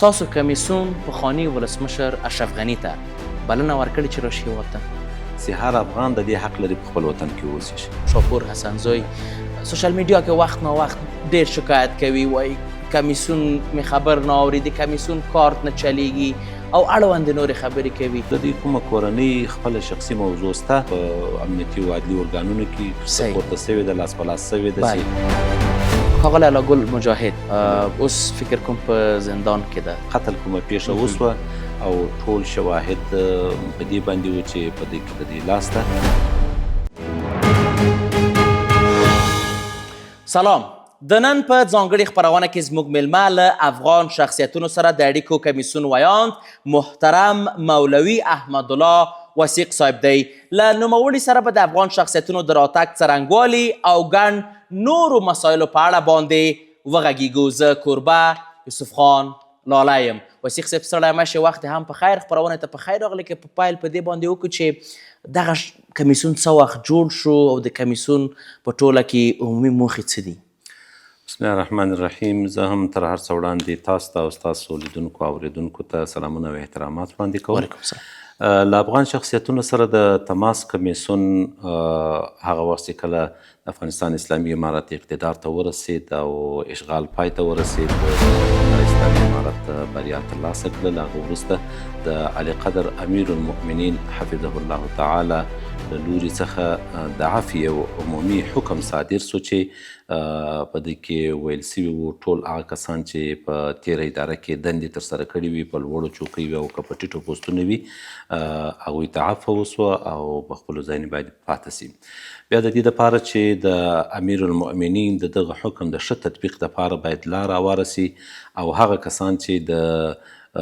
ستاسو کمیسیون پخواني ولسمشر اشرف غني ته بلنه ورکړې چې راشي هېواد ته؟ چې هر افغان د دې حق لري په خپل وطن کې اوسي. شاپور حسنزوی سوشل میډیا کې وخت نا وخت ډیر شکایت کوي، وایي کمیسیون مې خبر نه اوري، د کمیسیون کارت نه چلیږي او اړوند نورې خبرې کوي. د دوی کومه کورنۍ خپله شخصي موضوع سته په امنیتي او عدلي ارګانونو کې پورته سوې ده، لاس په لاس سوې ده. چې ښاغلی الله ګل مجاهد اوس فکر کوم په زندان کې ده، قتل کومه پېښه وسوه او ټول شواهد په دې باندې وو چې په دې کې د دوی لاس ده. سلام، د نن په ځانګړې خپرونه کې زموږ مېلمه له افغان شخصیتونو سره د اړیکو کمیسیون ویاند محترم مولوي احمدالله وثیق صاحب دی. له نوموړي سره به د افغان شخصیتونو د راتګ څرنګوالي او ګڼ نورو مسایلو په اړه باندې وغږیږو. زه کوربه یوسف خان لالی یم. وثیق صاحب ستړی مه شې، وخت هم په خیر، خپرونې ته په خیر راغلې. که په پیل په دې باندې وکړو چې دغه کمیسیون څه وخت جوړ شو او د کمیسیون په ټوله کې عمومي موخې څه دي؟ بسم الله الرحمن الرحیم. زه هم تر هر څه وړاندې تاسو ته او ستاسو لیدونکو او اورېدونکو ته سلامونه او احترامات وړاندې کوم. وعلیکم السلام. له افغان شخصیتونو سره د تماس کمیسیون هغه وخت چې کله د افغانستان اسلامي امارت اقتدار ته ورسېد او اشغال پای ته ورسېد، اسلامي امارت بریا ترلاسه کړل، هغه وروسته د عالیقدر امیر المؤمنین حفظه الله تعالی له لوري څخه د عفوې یو عمومي حکم صادر سو چې په دې کې ویل سوي وو ټول هغه کسان چې په تېره اداره کې دندې ترسره کړې وي، په لوړو چوکیو وي او که په ټیټو پوستونو وي، هغوی ته عفوه وسوه او په خپلو ځایونو باید پاته سي. بیا د دې دپاره چې د امیر المؤمنین د دغه حکم د ښه تطبیق دپاره باید لاره اواره سي او هغه کسان چې د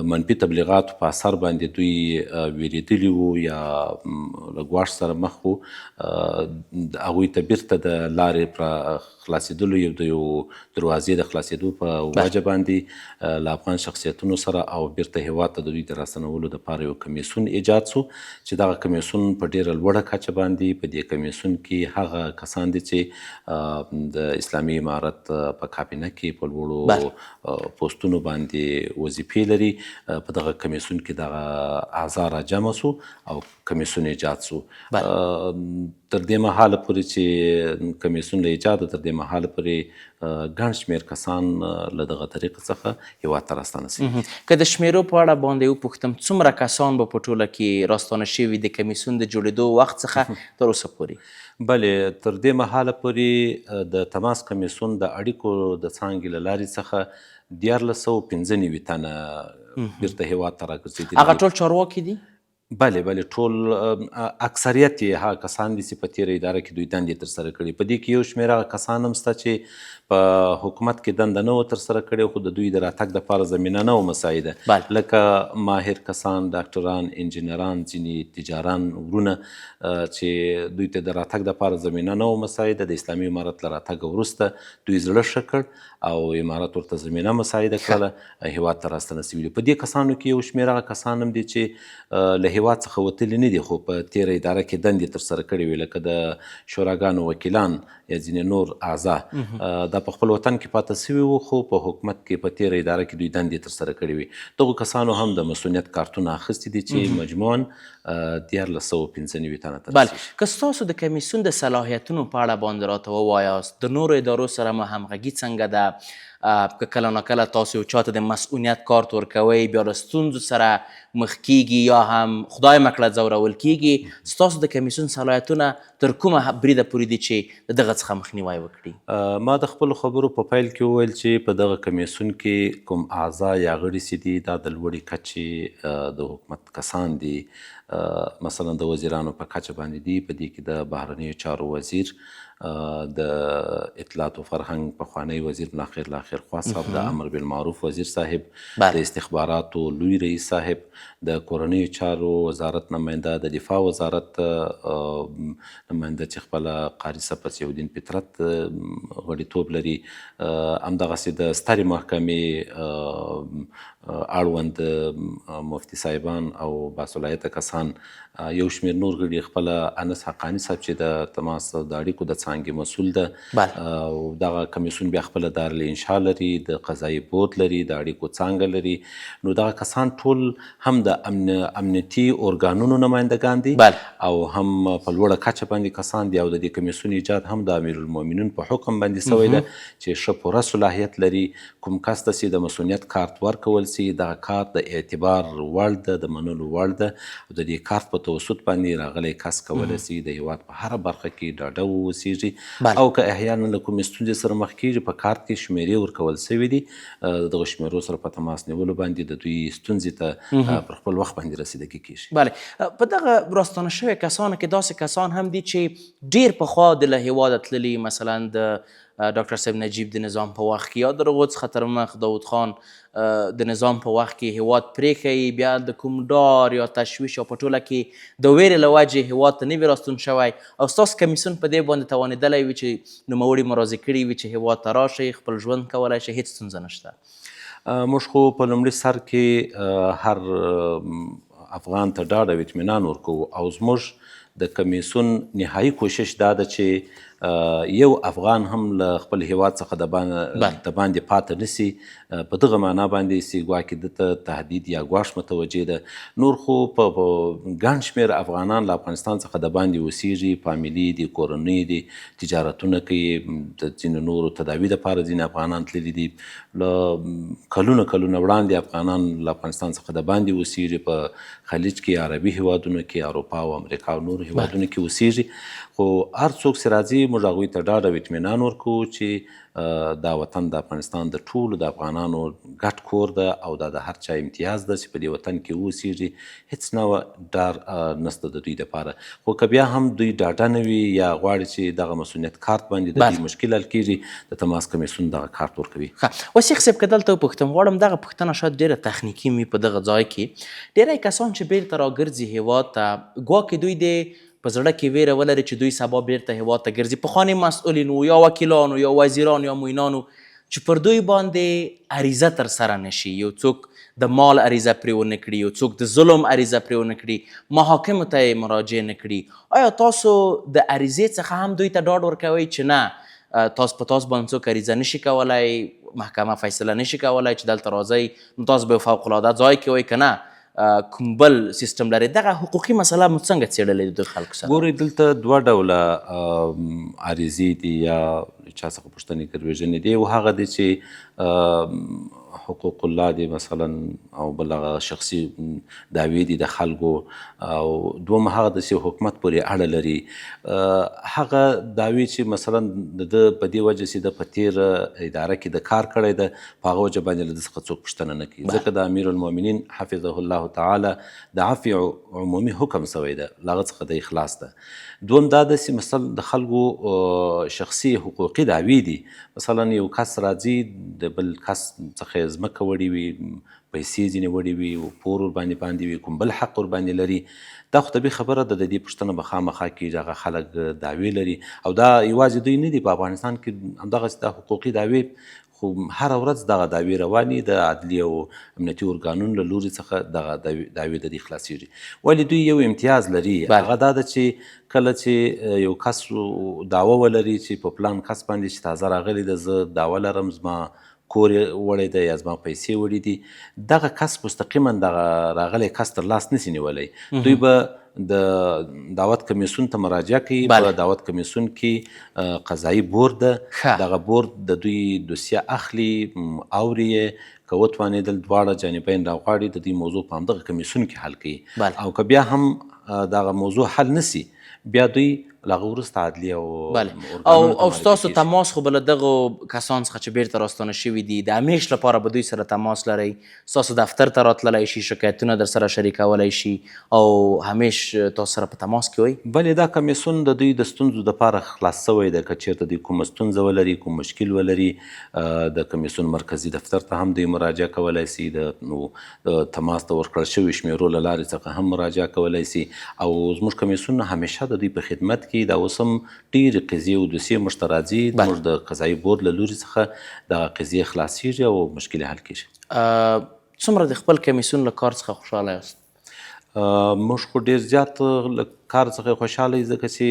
منفي تبلیغاتو په اثر باندې دوی ویرېدلي وو یا له ګواښ سره مخ وو، هغوی ته بیرته د لارې پر خلاصېدلو یو د یو دروازې د خلاصېدو په وجه باندې له افغان شخصیتونو سره او بیرته هېواد ته د دوی د راستنولو دپاره یو کمیسیون ایجاد سو چې دغه کمیسیون په ډېره لوړه کچه باندې په دې کمیسیون کې هغه کسان دي چې د اسلامي امارت په کابینه کې په لوړو پوستونو باندې وظیفې لري، په دغه کمیسیون کې دغه اعضا راجمع سو او کمیسیون ایجاد سو. تر دې مهاله پورې چې کمیسیون له ایجاده تر دې مهاله پورې ګڼ شمېر کسان له دغه طریقه څخه هېواد ته راستانه شوي دي. که د شمېرو په اړه باندې وپوښتم، څومره کسان به په ټوله کې راستانه شوي د کمیسیون د جوړېدو وخت څخه تر اوسه پورې؟ بله، تر دې مهاله پورې د تماس کمیسیون د اړیکو د څانګې له لارې څخه 1395 تنه بیرته هېواد ته راګرځېدلي هغه ټول چارواکي دي؟ بله بله، ټول اکثریت یې هغه کسان دي چې په تېره اداره کې دوی دندې ترسره کړي. په دې کې یو شمېر هغه کسان هم شته چې په حکومت کې دنده نه وه ترسره کړې، خو د دوی د راتګ دپاره زمینه نه وه مساعده، لکه ماهر کسان، ډاکټران، انجینران، ځینې تجاران ورونه چې دوی ته د راتګ دپاره زمینه نه وه مساعده. د اسلامي امارت له راتګه وروسته دوی زړه ښه کړ او امارت ورته زمینه مساعده کړله، هېواد ته راستنه شوي دي. په دې کسانو کې یو شمېر هغه کسان هم دي چې له هېواد څخه وتلي نه دي، خو په تېره اداره کې دندې ترسره کړې وي، لکه د شوراګانو وکیلان یا ځینې نور اعضا دا په خپل وطن کې پاته شوي وو، خو په حکومت کې په تېره اداره کې دوی دندې ترسره کړې وي. دغو کسانو هم د مصونیت کارتونه اخیستي دي چې مجموعاً 1395 تنه ته رسېږي. که ستاسو د کمیسیون د صلاحیتونو په اړه باندې راته ووایاست، د نورو ادارو سره مو همغږي څنګه ده؟ که کله ناکله تاسو یو چاته د مسؤلیت کارت ورکوئ، بیا له ستونزو سره مخ کیږي یا هم خدای مه کړه ځورول کیږي، ستاسو د کمیسیون صلاحیتونه تر کومه بریده پورې دي چې د دغه څخه مخنیوی وکړي؟ ما د خپلو خبرو په پیل کې وویل چې په دغه کمیسیون کې کوم اعضا یا غړي چې دي دا د لوړې کچې د حکومت کسان دي، مثلا د وزیرانو په کچه باندې دي. په دې کې د بهرنیو چارو وزیر، د اطلاعات و فرهنګ پخوانی وزیر ملاخیر لاخیرخوا صاحب، د امر بالمعروف وزیر صاحب، د استخباراتو لوی رئیس صاحب، د کورنیو چارو وزارت نماینده، د دفاع وزارت نماینده چې خپله قاري صاحب فصیح الدین فطرت غړیتوب لري، همدغسې د سترې محکمې اړوند مفتي صاحبان او باصلاحیته کسان، یو شمېر نور غړي، خپله انس حقاني صاحب چې د تماس د اړیکو د څانګې مسول ده. او دغه کمیسیون بیا خپله دارالانشا لري، د قضایي بورد لري، د اړیکو څانګه لري. نو دغه کسان ټول هم د امنیتي ارګانونو نمایندګان دي او هم په لوړه کچه باندې کسان دي. او د دې کمیسیون ایجاد هم د امیرالمؤمنین په حکم باندې سوی ده چې ښه پوره صلاحیت لري. کوم کس ته چې د مصونیت کارت ورکول سي، دغه کارت د اعتبار وړ ده، د منلو وړ ده، او د دې کارت په توسط باندې راغلی کس کولی سي د هیواد په هره برخه کې ډاډه واوسیږي. او که احیانا له کومې ستونزې سره مخ کیږي، په کارت کې شمیرې ورکول سوي دي، د دغو شمیرو سره په تماس نیولو باندې د دوی ستونزې ته پر خپل وخت باندې رسیدګي کیږي. بله، په دغه راستانه شوی کسانو کې داسې کسان هم دي چې ډیر پخوا د له هیواده تللي، مثلا د ډاکټر صاحب نجیب د نظام په وخت کې یا د هغو څخه تر مخ داود خان د نظام په وخت کې هیواد پرېښی، بیا د کوم ډار یا تشویش او په ټوله کې د ویرې له وجې هیواد ته نه وي راستون شوی، او ستاسو کمیسیون په دې باندې توانېدلی وي چې نوموړي مو راضي کړي وي چې هیواد ته راشئ، خپل ژوند کولای شئ، هېڅ ستونزه نشته؟ موږ خو په لومړي سر کې هر افغان ته ډاډ او اطمینان ورکوو، او زموږ د کمیسیون نهایي کوشش دا ده چې یو افغان هم له خپل هیواد څخه د باندې پاته نه سي، په دغه معنا باندې چې ګواکې ده ته تهدید یا ګواښ متوجه ده. نور خو په ګڼ شمېر افغانان له افغانستان څخه د باندې اوسیږي، فامیلي دي، کورنۍ دي، تجارتونه کوي، د ځینو نورو تداوي دپاره ځینې افغانان تللي دي. له کلونه کلونه وړاندې افغانان له افغانستان څخه د باندې اوسیږي، په خلیج کې، عربي هیوادونو کې، اروپا او امریکا او نورو هیوادونو کې اوسیږي. خو هر څوک چې راځي موږ هغوی ته ډاډ او اطمینان ورکوو چې دا وطن د افغانستان د ټولو د افغانانو ګډ کور ده، او دا د هر چا امتیاز ده چې په دې وطن کې اوسیږي، هیڅ نوع ډار نشته د دوی دپاره. خو که بیا هم دوی ډاډه نه وي یا غواړي چې دغه مصونیت کارت باندې د دوی مشکل حل کیږي، د تماس کمیسیون دغه کارت ورکوي. ښه وثیق صاحب، که دلته وپوښتم، غواړم دغه پوښتنه شاید ډېره تخنیکي وي. په دغه ځای کې ډېری کسان چې بېرته راګرځي هېواد ته، ګواکې دوی دې په زړه کې ویره ولري چې دوی سبا بیرته هیواد ته ګرځي، پخواني مسؤلین وو یا وکیلان وو یا وزیران یا معینان وو، چې پر دوی باندې عریضه ترسره نه شي، یو څوک د مال عریضه پرې ونه کړي، یو څوک د ظلم عریضه پرې ونه کړي، محاکمو ته یې مراجع نه کړي. آیا تاسو د عریضې څخه هم دوی ته ډاډ ورکوئ چې نه، تاسو په تاسو باندې څوک عریضه نشي کولای، محکمه فیصله نشي کولای چې دلته راځئ نو تاسو به فوق العاده ځای کې وئ، که نه کوم بل سیستم لري؟ دغه حقوقي مسله مو څنګه څېړلې د دوی خلکو سره؟ ګورئ، دلته دوه ډوله عریضې دي یا چا څخه پوښتنې ګروېږنې دي. یو هغه دی چې حقوق الله دی مثلا، او بل هغه شخصي دعوې دي د خلکو، او دوم هغه دی چې حکومت پورې اړه لري. هغه دعوې چې مثلا د ده په دې وجه چې ده په تېره اداره کې د کار کړی ده، په هغه وجه باندې له ده څخه څوک پوښتنه نه کوي، ځکه د امیر المؤمنین حفظه الله تعالی د عفوې عمومي حکم سوی ده، له هغه څخه د اخلاص ده. دوم دا ده چې مثلا د خلکو شخصي حقوقي دعوې دي، مثلا یو کس راځي د بل کس څخه یې ځمکه وړې وي، پیسې ځینې وړې وي، پور ورباندې باندې وي، کوم بل حق ورباندې لري، دا خو طبیعي خبره ده د دې پوښتنه به خامخا کېږي. هغه خلک دعوې لري، او دا یوازې دوی نه دي، په افغانستان کې همدغسې دا حقوقي دعوې خو هره ورځ دغه دعوې روانې، د عدلي او امنیتي ارګانونو له لوري څخه دغه دعوې د دوی خلاصېږي. ولې دوی یو امتیاز لري، هغه دا ده چې کله چې یو کس دعوه ولري چې په پلان کس باندې چې تازه راغلی ده، زه دعوه لرم، زما کور یې وړی دی یا زما پیسې وړي دي، دغه کس مستقیما دغه راغلی کس تر لاس نشي نیولی. دوی به د دعوت کمیسیون ته مراجعه کوي. په دعوت کمیسیون کې قضایي بورد ده، دغه بورد د دوی دوسیه اخلي، اوري یې، که وتوانېدل دواړه جانبین راغواړي، د دوی موضوع په همدغه کمیسیون کې حل کوي. او که بیا هم دغه موضوع حل نه سي، بیا دوی له هغه وروسته عدلي او او ستاسو تماس خو به له دغو کسان څخه چې بیرته راستانه شوي دي د همیش لپاره به دوی سره تماس لرئ، ستاسو دفتر ته راتللی شي، شکایتونه در سره شریکولی شي او همیش تاسو سره په تماس کې وئ؟ بلې، دا کمیسیون د دوی د ستونزو دپاره خلاص شوی دی. که چېرته دوی کومه ستونزه ولري، کوم مشکل ولري، د کمیسیون مرکزي دفتر ته هم دوی مراجعه کولای شي، د تماس د ورکړل شویو شمېرو له لارې څخه هم مراجعه کولای شي، او زموږ کمیسیون همیشه د دوی په خدمت کې. دا اوس هم ډېرې قضیې او دوسیې موږ ته راځي، زموږ د قضایي بورد له لوري څخه دغه قضیې خلاصېږي او مشکل حل کېږي. څومره د خپل کمیسیون له کار څخه خوشحاله یاست؟ موږ خو ډېر زیات له کار څخه خوشحاله یو، ځکه چې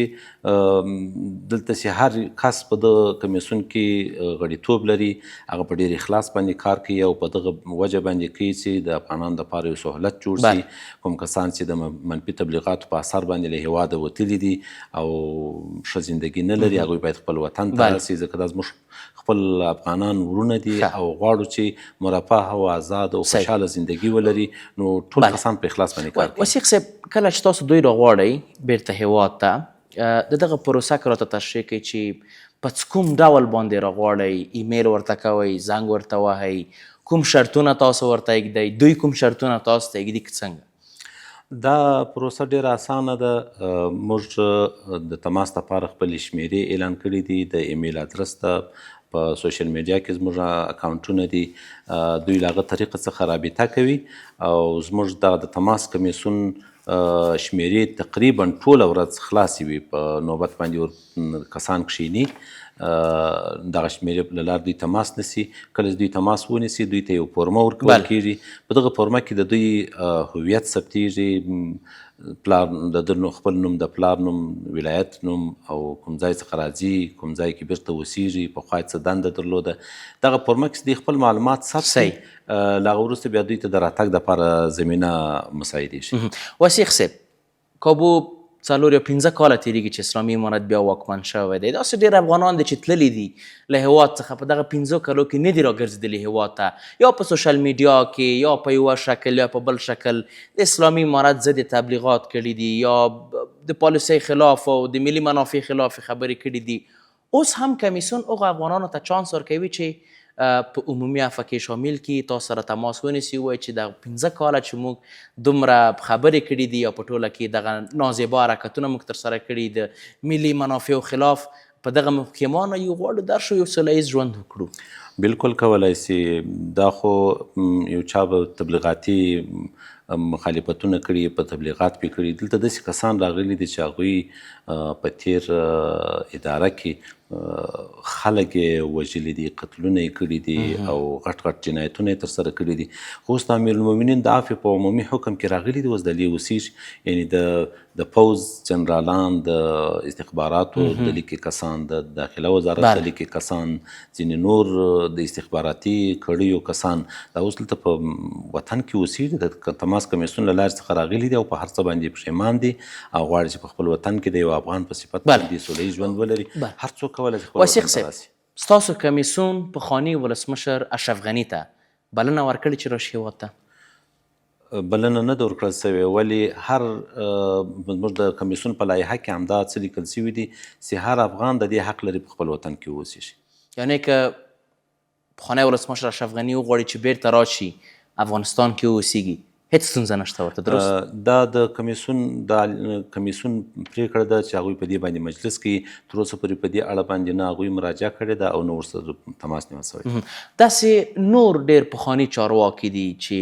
دلته چې هر کس په دغه کمیسیون کې غړیتوب لري، هغه په ډېر اخلاص باندې کار کوي او په دغه وجه باندې کوي چې د افغانانو دپاره یو سهولت جوړ شي. کوم کسان چې د منفي تبلیغاتو په اثر باندې له هېواده وتلي دي او ښه زندګي نه لري، هغوی باید خپل وطن ته راسي، ځکه دا زموږ خپل افغانان ورونه دي او غواړو چې مرفه او آزاد او خوشحاله زندګي ولري. نو ټول کسان په اخلاص باندې کار کوي. وثیق صاحب، کله چې تاسو دوی راغواړئ بیرته هیواد ته، د دغه پروسه که راته تشریح کړئ چې په کوم ډول باندې راغواړئ، ایمیل ورته کوئ، زنګ ورته وهئ، کوم شرطونه تاسو ورته ایږدئ، دوی کوم شرطونه تاسو ته ایږدي که څنګه؟ دا پروسه ډېره اسانه ده. موږ د تماس لپاره خپلې شمېرې اعلان کړې دي، د ایمیل ادرس ده، په سوشل میډیا کې زموږ اکاونټونه دي. دوی له هغه طریقه څخه رابطه کوي او زموږ دغه د تماس کمیسیون شمېرې تقریبا ټوله ورځ خلاصې وي، په نوبت باندې ور کسان کښېني، دغه شمېرې له لارې دوی تماس نیسي. کله چې دوی تماس ونیسي، دوی ته یو فورمه ورکول کېږي. په دغه فورمه کې د دوی هویت ثبتېږي، پلار د ده خپل نوم، د پلار نوم، ولایت نوم او کوم ځای څخه راځي، کوم ځای کې بیرته اوسېږي، پخوا یې څه دنده درلوده. دغه فورمه کې دوی خپل معلومات ثبت کړي. له هغه وروسته بیا دوی ته د راتګ دپاره زمینه مساعدېږي. وثیق صاحب، کابو 4 یا 5 کاله تېرېږي چې اسلامي امارت بیا واکمن شوی دی. داسې ډېر افغانان دي چې تللي دي له هېواد څخه، په دغه 5 کلو کې نه دي راګرځېدلي هېواد ته، یا په سوشل میډیا کې، یا په یوه شکل یا په بل شکل د اسلامي امارت ضد تبلیغات کړي دي، یا د پالیسۍ خلاف او د ملي منافع خلاف خبرې کړي دي. اوس هم کمیسیون هغو افغانانو ته چانس ورکوي چې په عمومي عفوه کې شامل کړي، تاسو سره تماس ونیسي، ووایي چې دغه 5 کاله چې موږ دومره خبرې کړي دي او په ټوله کې دغه نازیبا حرکتونه موږ ترسره کړي د ملي منافعو خلاف، په دغه موږ پښېمانه یو، غواړو درشو یو سوله ییز ژوند وکړو. بالکل کولای شي. دا خو یو چا به تبلیغاتي مخالفتونه کړي، په تبلیغات پې کړي. دلته داسې کسان راغلي دي چې هغوی په تېر اداره کې خلک یې وژلي دي، قتلونه یې کړي دي او غټ غټ جنایتونه یې ترسره کړي دي. خو اوس د امیرالمؤمنین د عفوې په عمومي حکم کې راغلي دي، اوس د لې اوسېږي، یعنې د پوځ جنرالان، د استخباراتو د لیکې کسان، د داخله وزارت د لیکې کسان، ځینې نور د استخباراتي کړیو کسان دا اوس دلته په وطن کې اوسېږي، د تماس کمیسیون له لارې څخه راغلي دي او په هر څه باندې پښېمان دي او غواړي چې په خپل وطن کې د یو افغان په صفت باندې سوله ییز ژوند ولري. هر څوک کولی شي خپل وثیق وطن ته صاحب، راشي. ستاسو کمیسیون پخواني ولسمشر اشرف غني ته بلنه ورکړې چې راشي هېواد ته؟ بلنه نه ده ورکړل شوې، ولې هر زموږ د کمیسیون په لایحه کې همدا څه لیکل شوي دي چې هر افغان د دې حق لري په خپل وطن کې اوسېږي. یعنې که پخوانی ولسمشر اشرف غني وغواړي چې بیرته راشي افغانستان کې اوسېږي، هېڅ ستونزه نشته ورته، درست؟ دا د کمیسیون پرېکړه ده چې هغوی په دې باندې مجلس کوي. تر اوسه پورې په دې اړه باندې نه هغوی مراجعه کړې ده او نه ورسره تماس نیول شوی. داسې نور ډېر پخواني چارواکي دي چې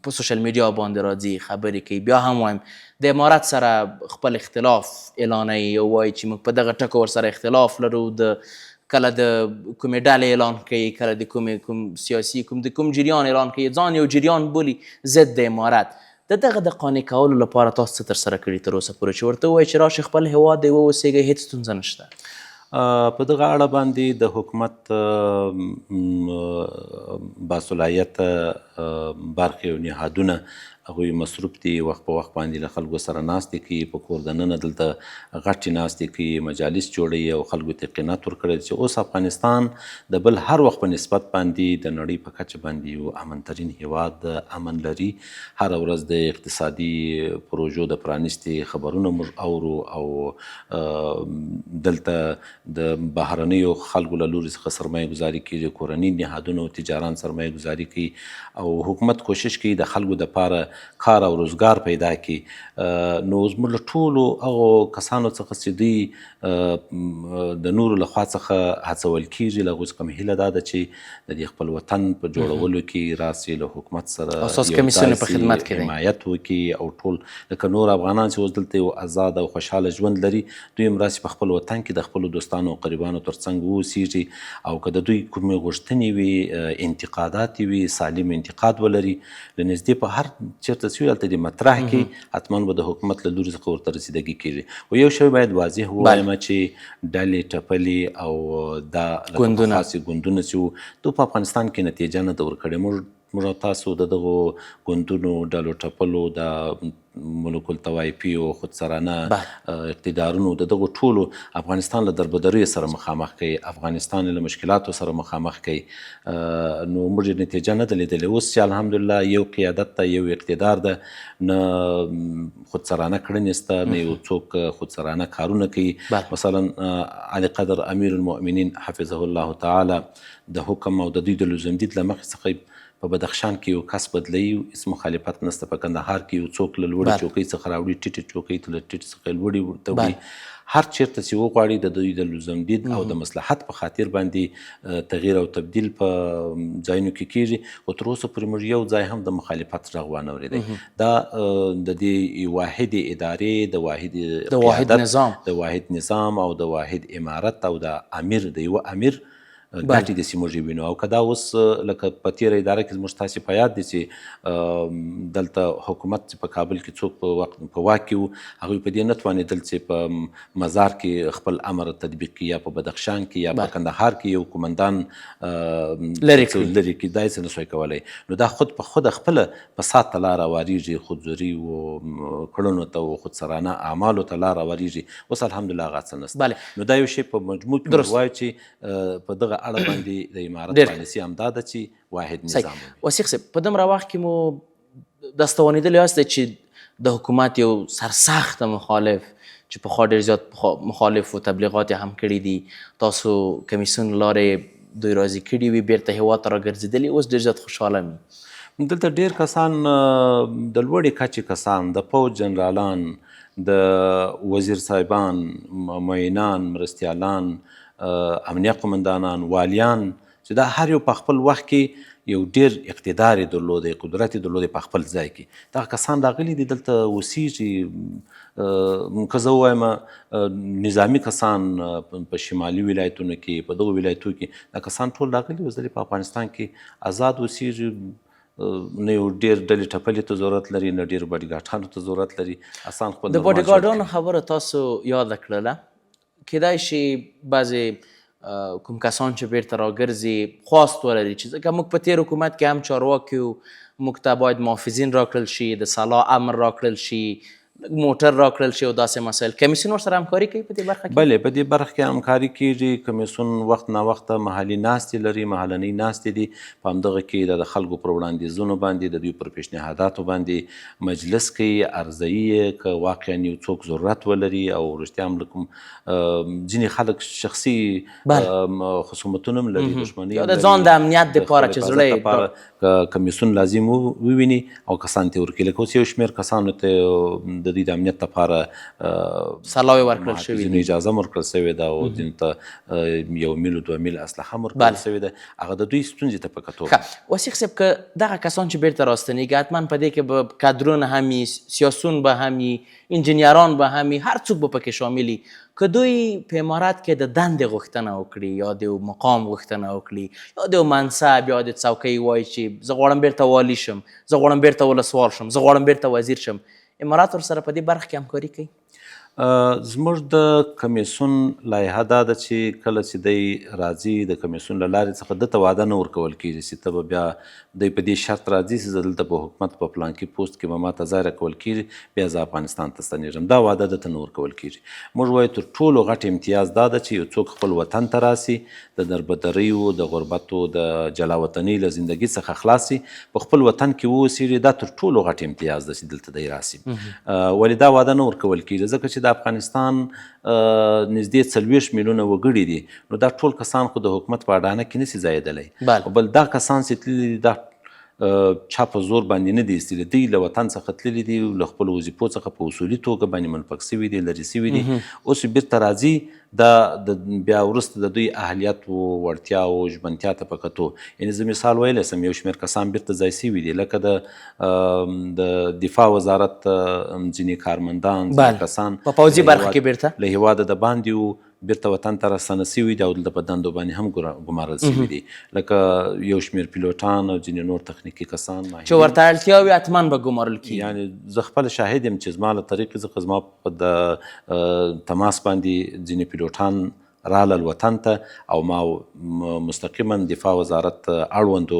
په سوشل میډیا باندې راځي، خبرې کوي، بیا هم وایم د امارت سره خپل اختلاف اعلانوي او وایي چې موږ په دغه ټکو ورسره اختلاف لرو، د کله د کومې ډلې اعلان کوي، کله د کومې کوم سیاسي کوم د کوم جریان اعلان کوي، ځان یو جریان بولي ضد د امارت. د دغه د قانع کولو لپاره تاسو څه ترسره کړي تر اوسه پورې چې ورته ووایي چې راشي خپل هېواد دی واوسېږئ، هېڅ ستونزه نشته؟ په دغه اړه باندې د حکومت باصلاحیته برخې او نهادونه هغوی مصروف دي، وخت په وخت باندې له خلکو سره ناستې کوي، په کور دننه دلته غټې ناستې کوي، مجالس جوړوي او خلکو ته قناعت ورکړی چې اوس افغانستان د بل هر وخت په نسبت باندې د نړۍ په کچه باندې یو امن ترین هیواد امن لري. هره ورځ د اقتصادي پروژو د پرانیستې خبرونه موږ اورو او دلته د بهرنیو خلکو له لوري څخه سرمایه ګذاري کیږي، کورني نهادونه او تجاران سرمایه ګذاري کوي او حکومت کوشش کوي د خلکو دپاره کار او روزګار پیدا کړي. نو زموږ له ټولو هغو کسانو څخه چې دوی د نورو له خوا څخه هڅول کیږي، له هغوی څخه مې هیله دا ده چې د دې خپل وطن په جوړولو کې راسي، له حکومت سره او ستاسو یو کمیسیون ځای په سي، خدمت کې دی. حمایت وکړي او ټول لکه نور افغانان چې اوس دلته یو ازاد او خوشحاله ژوند لري، دوی هم راسي په خپل وطن کې د خپلو دوستانو دوستانو او قریبانو تر څنګ واوسیږي او که د دوی کومې غوښتنې وي، انتقادات وي، سالم انتقاد ولري، له نږدې په هر چېرته چې وي هلته دې مطرح کړي، حتما به د حکومت له لوري څخه ورته رسیدګي کېږي. خو یو شی باید واضح ووایم چې ډلې ټپلې او دا لکه پخوا چې ګوندونه چې وو، دوی په افغانستان کې نتیجه نه ده ورکړې. موږ او تاسو د دغو ګوندونو، ډلو ټپلو، د ملوک الطوایفي او خودسرانه اقتدارونو د دغو ټولو افغانستان له دربدریو سره مخامخ کوي، افغانستان له مشکلاتو سره مخامخ کوي، نو موږ یې نتیجه نه ده لیدلې. اوس چې الحمدلله یو قیادت ده، یو اقتدار ده، نه خودسرانه کړنې شته، نه یو څوک خودسرانه کارونه کوي. مثلا علی قدر امیر المؤمنین حفظه الله تعالی د حکم او د دوی د لزومدید له مخې څخه په بدخشان کې یو کس بدلوي، هیڅ مخالفت نشته. په کندهار کې یو څوک له لوړې چوکۍ څخه راوړي ټیټې چوکۍ ته، له ټیټې څخه لوړې ته وړي. هر چیرته چې وغواړي د دوی د لزومدید او د مصلحت په خاطر باندې تغییر او تبدیل په ځایونو کې کیږي، خو تر اوسه پورې موږ یو ځای هم د مخالفت غږ وانه ورېدی. دا د دې واحدې ادارې، د واحد قیادت، د واحد نظام او د واحد امارت او د امیر، د یوه امیر ګټې دي چې موږ یې وینو. او که دا اوس لکه په تېره اداره کې زموږ تاسې په یاد دي چې دلته حکومت چې په کابل کې څوک په وخت په واک کې وو، هغوی په دې نه توانېدل چې په مزار کې خپل امر تطبیق کړي، یا په بدخشان کې یا په کندهار کې یو قومندان لرې کړي، دا یې څه نه شوای کولی. نو دا خود په خوده خپله فساد ته لار هوارېږي، خودزوري و کړنو ته و خودسرانه اعمالو ته لار هوارېږي. اوس الحمدلله هغه څه نشته. نو دا یو شی په مجموع کې موږ وایو چې په دغه اړه باندې د امارت پالیسي همدا ده چې واحد نظام وي. وثیق صاحب، په دومره وخت کې مو دستوانېدلی یاست چې د حکومت یو سرسخت مخالف چې پخوا ډېر زیات مخالف و، تبلیغات یې هم کړي دي، تاسو کمیسیون لارې دوی راضي کړي وي، بیرته هېواد ته راګرځېدلي، اوس ډېر زیات خوشحاله وي. دلته ډېر کسان، د لوړې کچې کسان، د پوځ جنرالان، د وزیر صاحبان، معینان، مرستیالان، امنیه قومندانان، والیان، چې دا هر یو په خپل وخت کې یو ډیر اقتدار یې درلودی، قدرت یې درلودی په خپل ځای کې، دغه کسان راغلي دي، دلته اوسیږي. که زه ووایم نظامي کسان په شمالي ولایتونو کې، په دغو ولایتو کې دا کسان ټول راغلي، اوس دلته په افغانستان کې ازاد اوسیږي، نه یو ډیر ډلې ټپلې ته ضرورت لري، نه ډیر باډیګارډانو ته ضرورت لري، اسان خپل د باډیګارډانو خبره تاسو یاده کړله. کېدای شي بعضې کوم کسان چې بیرته راګرځي خواست ولري چې ځکه موږ په تېر حکومت کې هم چارواکي یو، موږ ته باید محافظین راکړل شي، د سلا امر راکړل شي، موټر راکړل شي او داسې مسایل. کمیسیون ورسره همکاري کوي په دې برخه کې؟ بله، په دې برخه کې همکاري کیږي. کمیسیون وخت ناوخته محلي ناستې لري، محلنۍ ناستې دي، په همدغه کې د خلکو پر وړاندیزونو باندې، د دوی پر پیشنهاداتو باندې مجلس کوي، ارزوي یې، که واقعا یو څوک ضرورت ولري او رښتیا هم له کوم ځینې خلک شخصي خصومتونه هم لري، دښمنۍ هم د ځان د امنیت دپاره چې زړه یې که کمیسیون لازم وویني او کسان ته ورکړي. لکه اوس یو شمېر کسانو ته د دوی د امنیت لپاره سلاوې ورکړل شوې دي، اجازه هم ورکړل شوې ده او ځینو ته یو میل او دوه میل اسلحه هم ورکړل شوې ده، هغه د دوی ستونزې ته په کتو. ښه وثیق صاحب، که دغه کسان چې بیرته راستنېږي حتما په دې کې به کدرونه هم وي، سیاسون به هم وي، انجنیران به هم وي، هر څوک به پکې شامل وي. که دوی په امارت کې د دندې غوښتنه وکړي یا د یو مقام غوښتنه وکړي یا د یو منصب یا د څوکۍ، وایي چې زه غواړم بیرته والي شم، زه غواړم بیرته ولسوال شم، زه غواړم بیرته وزیر شم، امارت ورسره په دې برخه کې همکاري کوي؟ زموږ د کمیسیون لایحه دا ده چې کله چې دی راځي د کمیسیون له لارې څخه ده ته وعده نه ورکول کېږي چې ته به بیا دی په دې شرط راځي چې زه دلته په حکومت په پلانکي پوسټ کې به ماته ځای راکول کېږي، بیا زه افغانستان ته ستنېږم. دا وعده ده ته نه ورکول کېږي. موږ وایو تر ټولو غټ امتیاز دا ده چې یو څوک خپل وطن ته راسي، د دربدریو، د غربتو، د جلاوطنۍ له زندګي څخه خلاص شي، په خپل وطن کې واوسېږي، دا تر ټولو غټ امتیاز ده چې دلته دی راسي. ولې دا وعده نه ورکول کېږي؟ ځکه چې د افغانستان نږدې 40 میلیونه وګړي دي، نو دا ټول کسان خو د حکومت په اډانه کې نشي ځایېدلی. بل دا کسان چې تللي دي دا چا په زور باندې نه دي ایستلي، دوی له وطن څخه تللي دي، له خپلو وظیفو څخه په اصولي توګه باندې منفک شوي دي، لرې شوي دي، اوس بیرته راځي. دا بیا وروسته د دوی اهلیت و وړتیا او ژمنتیا ته په کتو، یعنې زه مثال ویلی شم یو شمېر کسان بیرته ځای شوي دي، لکه د دفاع وزارت ځینې کارمندان، ځینې کسان په پوځي برخه کې بیرته له هېواده د باندې وو، بیرته وطن ته راستانه شوي دي او دلته په دندو باندې هم ګمارل شوي دي، لکه یو شمېر پیلوټان او ځینې نور تخنیکي کسان چې ورته اړتیا وي حتما به ګمارل کیږي. یعنې زه خپله شاهد یم چې زما له طریقې څخه زما په د تماس باندې ځینې پیلوټان رالل وطن ته او ما مستقیما دفاع وزارت اړوندو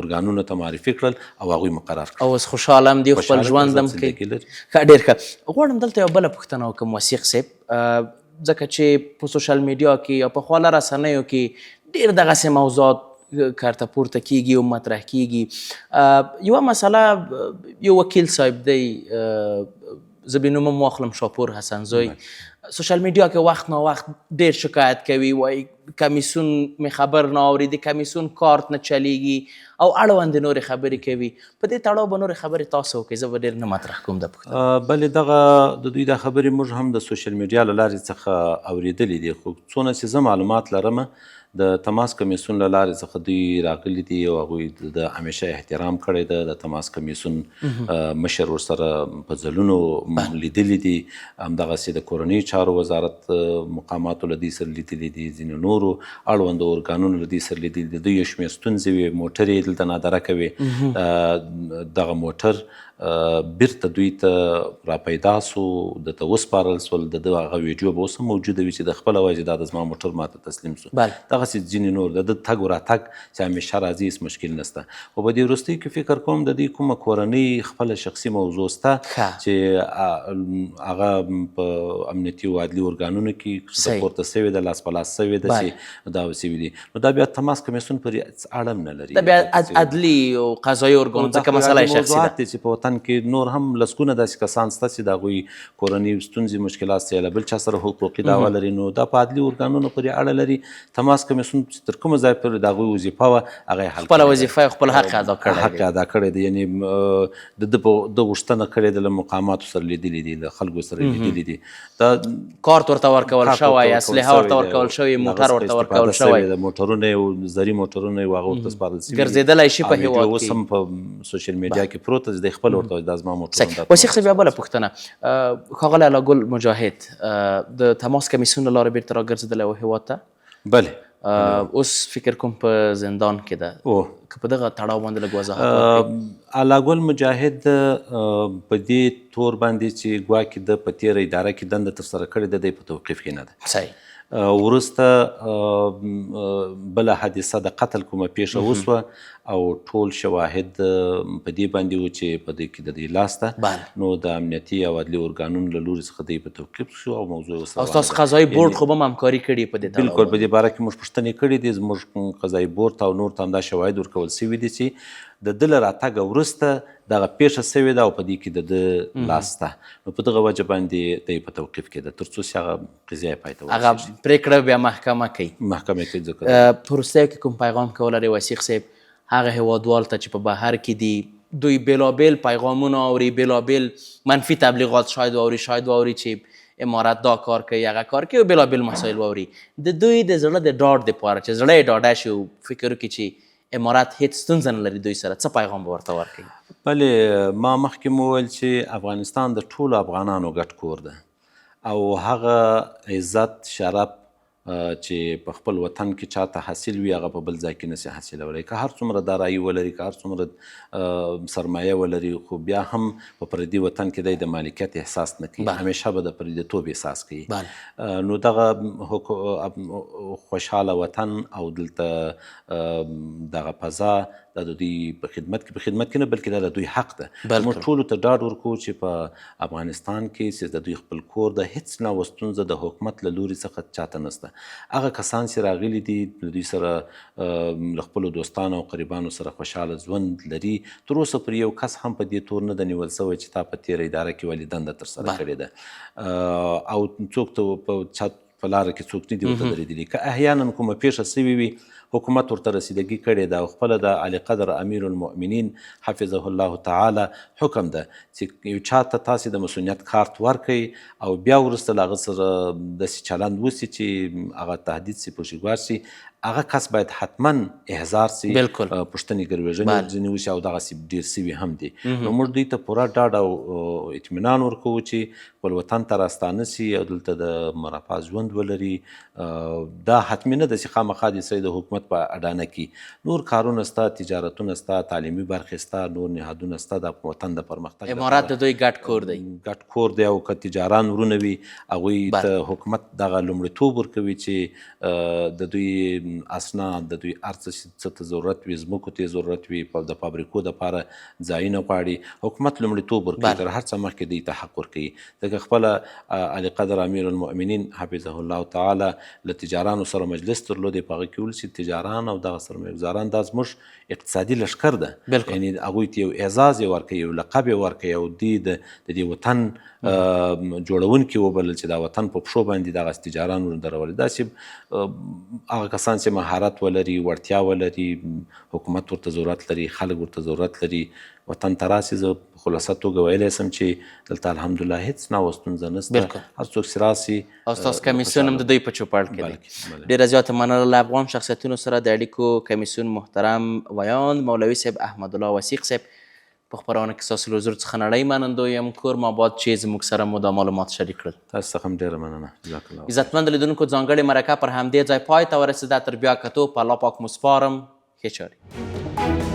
ارګانونو ته معرفي کړل او هغوی مقرر کړل. او اوس خوشحاله هم دي، خپل ژوند هم کوي. ښه، ډېر ښه. غواړم دلته یوه بله پوښتنه وکړم وثیق صاحب، ځکه چې په سوشل میډیا کې یا په خواله رسنیو کې ډېر دغسې موضوعات کرته پورته کیږي او مطرح کیږي. یوه مسله، یو وکیل صاحب دی، زه به نوم هم واخلم، شاپور حسنزوی، سوشل میډیا کې وخت نا وخت ډېر شکایت کوي، وایي کمیسیون مې خبر نه اوري، د کمیسیون کارت نه چلیږي او اړوندې نورې خبرې کوي. په دې تړاو به نورې خبرې تاسو وکړئ، زه به ډېر نه مطرح کوم دا پوښتنه. بلې، دغه د دوی دا خبرې موږ هم د سوشل میډیا له لارې څخه اورېدلې دي، خو څونه چې زه معلومات لرم د تماس کمیسیون له لارې څخه دوی راغلي دي او هغوی د همیشه احترام کړی ده. د تماس کمیسیون مشر ورسره په ځلونو لیدلي دي، همدغسې د کورنیو چارو وزارت مقاماتو له دوی سره لیدلي دي، ځینو نورو اړوندو ارګانونو له دوی سره لیدلي دي. دوی یو شمېر ستونزې وې، موټرې یې دلته نادرکه وې، دغه موټر بیرته دوی ته را پیدا سو، ده ته وسپارل سول. د ده هغه ویډیو به اوس هم موجوده وي چې د خپله وایي چې دا د زما موټر ماته تسلیم سو. دغسې ځینې نور د ده تګ و راتګ چې همیشه راځي هېڅ مشکل نشته. خو په دې وروستیو کې فکر کوم د دوی کومه کورنۍ خپله شخصي موضوع سته چې هغه په امنیتي او عدلي ارګانونو کې پورته سوې ده، لاس په لاس سوې ده چې دا سوي دي. نو دا بیا تماس کمیسیون پورې هېڅ اړه هم نه لري. دا بیا عدلي او قضایي ارګان، ځکه مسله یې شخصي ده. چې په وطن کې نور هم لسګونه داسې کسان شته چې د هغوی کورنۍ ستونزې مشکلات شته یا له بل چا سره حقوقي دعوه لري، نو دا په عدلي ارګانونو پورې اړه لري. تماس کمیسیون چې تر کومه ځای پورې د هغوی وظیفه وه هغه یې حل خپله وظیفه یې خپل حق ادا کړی حق ادا کړی دی. یعنې د ده په ده غوښتنه کړې ده، له مقاماتو سره لیدلي دي، له خلکو سره لیدلي دي، دا کارت ورته ورکول شوی، اسلحه ورته ورکول شوې، موټر ورته ورکول شوی، موټرونه یې زري موټرونه یې هغه ورته سپارل شوي، ګرځېدلی شي په هېواد کې. اوس هم په سوشل میډیا کې پروت دی، دی خپل ورته دا زما موټر. وثیق صاحب، بیا بله پوښتنه، ښاغلی الله ګل مجاهد د تماس کمیسیون له لارې بېرته راګرځېدلی و هېواد ته؟ بله. اوس فکر کوم په زندان کې ده، که په دغه تړاو باندې لږ وضاحت ورکړئ. الله ګل مجاهد په دې تور باندې چې ګواکې ده په تېره اداره کې دنده ترسره کړې ده، دی په توقیف کې نه ده. وروسته بله حادثه د قتل کومه پېښه وشوه او ټول شواهد په دې باندې وو چې په دې کې د دوی لاس ده، نو د امنیتي او عدلي ارګانونو له لوري څخه دی په توقیف شو او موضوع یې ورسره. او ستاسو قضایي بورډ خو به هم همکاري کړې په دې تړاو؟ بالکل، په دې باره کې موږ پوښتنې کړې دي. زموږ قضایي بورډ ته او نور ته همدا شواهد ورکول شوي دي چې د ده له راتګه وروسته دغه پېښه شوې ده او په دې کې د ده لاس شته، نو په دغه وجه باندې دی په توقیف کې ده تر څو چې هغه قضیه یې پای ته ورسېږي. هغه پرېکړه بیا محکمه کوي. محکمه کوي. ځکه په وروستیو کې کوم پیغام که ولرئ وثیق صاحب هغه هېوادوال ته چې په بهر کې دي، دوی بېلابېل پیغامونه اوري، بېلابېل منفي تبلیغات شاید واوري، شاید واوري چې امارت دا کار کوي هغه کار کوي او بېلابېل مسایل واوري، د دوی د زړه د ډاډ دپاره چې زړه یې ډاډه شي او فکر وکړي چې امارت هیڅ ستونزه نه لري دوی سره، څه پیغام به ورته ورکوي؟ بله، ما مخکې مو وویل چې افغانستان د ټولو افغانانو ګډ کور ده او هغه عزت شرف چې په خپل وطن کې چاته حاصل وي هغه په بل ځای کې نشي حاصلولی. که هر څومره دارایي ولري، که هر څومره سرمایه ولري، خو بیا هم په پردي وطن کې دی د مالکیت احساس نه کوي، همیشه به د پردیتوب احساس کوي. نو دغه خوشحاله وطن او دلته دغه فضا دا د دوی په خدمت کې، په خدمت کې نه بلکې دا د دوی حق ده. موږ ټولو ته ډاډ ورکوو چې په افغانستان کې چې د دوی خپل کور ده، هیڅ نوع ستونزه د حکومت له لوري څخه چاته نشته. هغه کسان چې راغلي دي له دوی سره له خپلو دوستانو او قریبانو سره خوشحاله ژوند لري. تر اوسه پورې یو کس هم په دې تور نه ده نیول شوی چې تا په تېره اداره کې ولې دنده ترسره کړې ده، او څوک ته په چا په لاره کې څوک نه دي ورته درېدلي. که احیانا کومه پېښه شوې وي حکومت ورته رسیدګي کړې ده او خپله د عالیقدر امیر المؤمنین حفظه الله تعالی حکم ده چې یو چا ته تاسې د مصونیت کارت ورکړئ او بیا وروسته له هغه سره داسې چلند وشي چې هغه تهدید شي، پکښې ګواښ شي، هغه کس باید حتما احضار سي، بالکل. پوښتنې ګروېږنې ورځنې وشي او دغسې ډېر سوي هم دي. نو موږ دوی ته پوره ډاډ او اطمینان ورکوو چې خپل وطن ته راستانه سي او دلته د مرفه ژوند ولري. دا حتمي نه ده چې خامخا دې سړی د حکومت په اډانه کې، نور کارونه سته، تجارتونه سته، تعلیمي برخې سته، نور نهادونه سته د وطن د پرمختګ. امارات د دوی ګډ کور دی. ګډ کور دی، او که تجاران ورونه وي هغوی ته حکومت دغه لومړیتوب ورکوي چې د دوی اسناد، د دوی هر څه ته ضرورت وي، ځمکو ته ضرورت وي، د فابریکو دپاره ځایونه غواړي، حکومت لومړیتوب ورکوي، تر هر څه مخکې دوی ته حق ورکوي. ځکه خپله عالیقدر امیرالمؤمنین حفظه الله تعالی له تجارانو سره مجلس درلود، په هغه کې ویل چې تجاران او دغه سرمایهګذاران دا زموږ اقتصادي لښکر ده، یعنی هغوی ته یو اعزاز یې ورکوي، یو لقب یې ورکوي، او دوی د دې وطن جوړونکي وبلل چې دا وطن په پښو باندې دغسې تجاران ودرول. داسې هغه کسان چې مهارت ولري، وړتیا ولري، حکومت ورته ضرورت لري، خلک ورته ضرورت لري، وطن ته راسي. زه په خلاصه توګه ویلی سم چې دلته الحمدلله هېڅ نوع ستونزه نشته، هر څوک چې راسي. او ستاسو کمیسیون هم د دوی په چوپړ کې دی. ډېره زیاته مننه له افغان شخصیتونو سره د اړیکو کمیسیون محترم ویاند مولوي صاحب احمدالله وثیق صاحب، په خپرونه کې ستاسو له حضور څخه نړۍ منندوی یم. کور مو اباد چې زموږ سره مو دا معلومات شریک کړل. تاسو څخه هم ډېره مننه، جزاک الله. عزتمند لیدونکو، ځانګړې مرکه پر همدې ځای پای ته ورسېده. تر بیا کتو په الله پاک مو سپارم. ښې چارې.